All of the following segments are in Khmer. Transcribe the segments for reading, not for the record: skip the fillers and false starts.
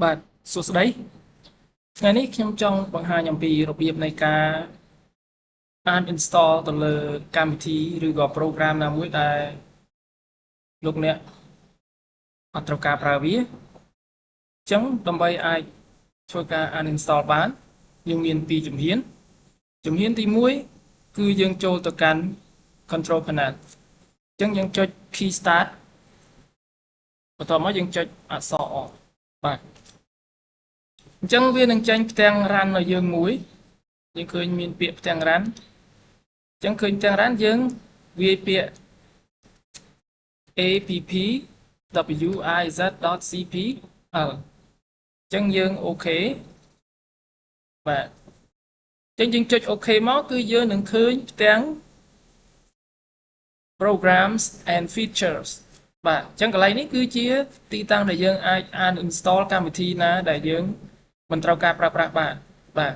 បាទសួស្តីថ្ងៃនេះខ្ញុំចង់បង្ហាញអំពីរបៀបនៃការ uninstall ទៅលើកម្មវិធីឬក៏ program ណាមួយដែលលោកអ្នកអត់ត្រូវការប្រើវាអញ្ចឹងដើម្បីអាចធ្វើការ uninstall បានយើងមានពីរជំហានជំហានទី1គឺយើងចូលទៅកាន់ control panel អញ្ចឹងយើងចុច key start បន្ទាប់មកយើងចុចអក្សរ O បាទអញ្ចឹងវានឹងចេញផ្ទាំង run ឲ្យយើងមួយយើងឃើញមានពាក្យផ្ទាំង run អញ្ចឹងឃើញផ្ទាំង run យើងវាយពាក្យ appwiz.cpl អញ្ចឹងយើង OK បាទអញ្ចឹងយើងចុច OK មកគឺយើងនឹងឃើញផ្ទាំង programs and features បាទអញ្ចឹងកន្លែងនេះគឺជាទីតាំងដែលយើងអាច uninstall កម្មវិធីណាដែលយើងមិនត្រូវការប្រើប្រាស់បានបាទ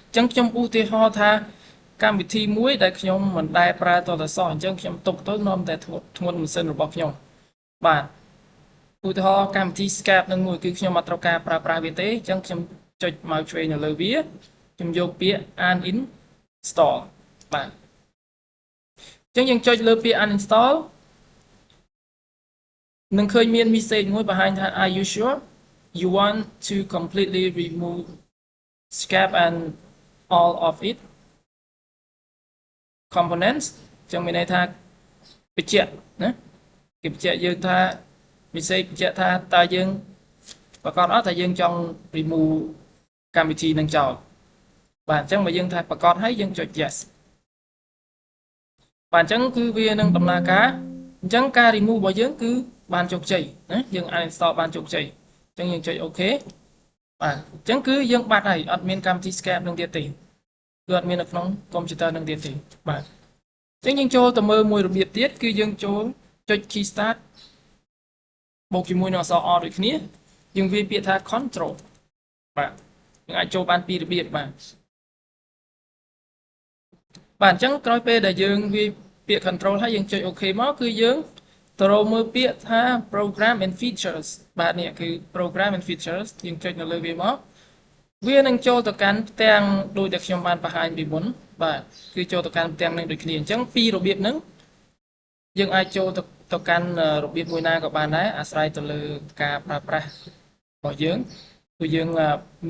អញ្ចឹងខ្ញុំឧទាហរណ៍ថាកម្មវិធីមួយដែលខ្ញុំមិនដែលប្រើតទៅសោះអញ្ចឹងខ្ញុំទុកទៅនាំតែធ្ងន់ម៉ាស៊ីនរបស់ខ្ញុំបាទឧទាហរណ៍កម្មវិធី Skype នឹងមួយគឺខ្ញុំអត់ត្រូវការប្រើប្រាស់វាទេអញ្ចឹងខ្ញុំចុចមកឆ្វេងនៅលើវាខ្ញុំយកពាក្យ uninstall បាទអញ្ចឹងយើងចុចលើពាក្យ uninstall នឹងឃើញមាន message មួយបង្ហាញថា Are you sure you want to completely remove Skype and all of it components ចឹងមានន័យថាបញ្ជាក់ណាគេបញ្ជាក់យើងថា message បញ្ជាក់ថាតើយើងប្រកាសអត់ថាយើងចង់ remove កម្មវិធីនឹងចោលបាទអញ្ចឹងបើយើងថាប្រកាសហើយយើងចុច yes បាទអញ្ចឹងគឺវានឹងដំណើរការអញ្ចឹងការ remove របស់យើងគឺបានជោគជ័យណាយើង uninstall បានជោគជ័យអញ្ចឹងយើងចុច OK បាទអញ្ចឹងគឺយើងបាត់ហើយអត់មានកម្មវិធី Skype នឹងទៀតទេគឺអត់មាននៅក្នុងកុំព្យូទ័រនឹងទៀតទេបាទអញ្ចឹងយើងចូលទៅមើលមួយរបៀបទៀតគឺយើងចូលចុច key start បូកជាមួយនឹងអក្សរ O ដូចគ្នាយើងវាយពាក្យថា control បាទយើងអាចចូលបានពីររបៀបបាទបាទអញ្ចឹងក្រោយពេលដែលយើងវាយពាក្យ control ហើយយើងចុច OK មកគឺយើងទៅរកមើលពាក្យថា program and features បាទនេះគឺ program and features យើងចុចនៅលើវាមកវានឹងចូលទៅកាន់ផ្ទាំងដូចដែលខ្ញុំបានបង្ហាញពីមុនបាទគឺចូលទៅកាន់ផ្ទាំងនឹងដូចគ្នាអញ្ចឹងពីររបៀបហ្នឹងយើងអាចចូលទៅកាន់របៀបមួយណាក៏បានដែរអាស្រ័យទៅលើការប្រើប្រាស់របស់យើងគឺយើង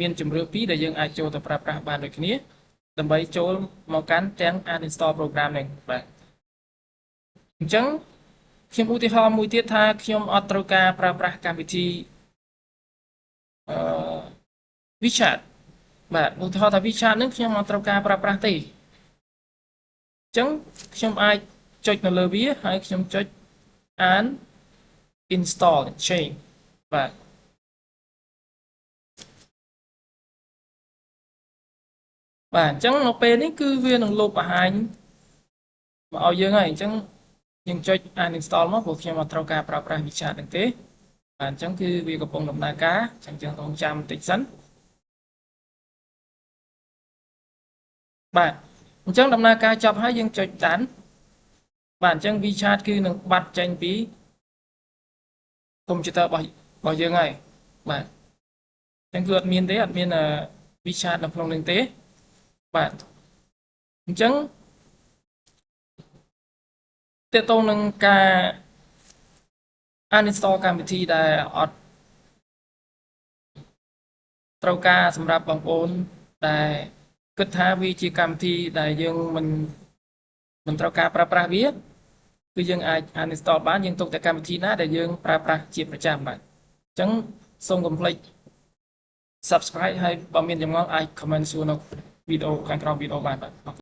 មានជម្រើសពីរដែលយើងអាចចូលទៅប្រើប្រាស់បានដូចគ្នាដើម្បីចូលមកកាន់ទាំង uninstall program ហ្នឹងបាទអញ្ចឹងខ្ញុំឧទាហរណ៍មួយទៀតថាខ្ញុំអត់ត្រូវការប្រើប្រាស់កម្មវិធីអឺ WeChat បាទឧទាហរណ៍ថា WeChat ហ្នឹងខ្ញុំអត់ត្រូវការប្រើប្រាស់ទេអញ្ចឹងខ្ញុំអាចចុចនៅលើវាហើយខ្ញុំចុច uninstall change បាទបាទអញ្ចឹងនៅពេលនេះគឺវានឹងលុបបង្ហាញមកឲ្យយើងហើយអញ្ចឹងយើងចុច uninstall មកព្រោះខ្ញុំអត់ត្រូវការប្រើប្រាស់ WeChat ហ្នឹងទេបាទអញ្ចឹងគឺវាកំពុងដំណើរការអញ្ចឹងយើងต้องចាំបន្តិចសិនបាទអញ្ចឹងដំណើរការចប់ហើយយើងចុច done បាទអញ្ចឹង WeChat គឺនឹងបាត់ចេញពីកុំព្យូទ័ររបស់យើងហើយបាទអញ្ចឹងគឺអត់មានទេអត់មាន WeChat នៅក្នុងនឹងទេបាទអញ្ចឹងទាក់ទងនឹងការ uninstall កម្មវិធីដែលអត់ត្រូវការសម្រាប់បងប្អូនដែលគិតថាវាជាកម្មវិធីដែលយើងមិនត្រូវការប្រើប្រាស់វាគឺយើងអាច uninstall បានយើងទុកតែកម្មវិធីណាដែលយើងប្រើប្រាស់ជាប្រចាំបាទអញ្ចឹងសូមកុំភ្លេច subscribe ហើយបើមានចម្ងល់អាច comment សួរនៅវីដេអូខាងក្រោមវីដេអូបានបាទ។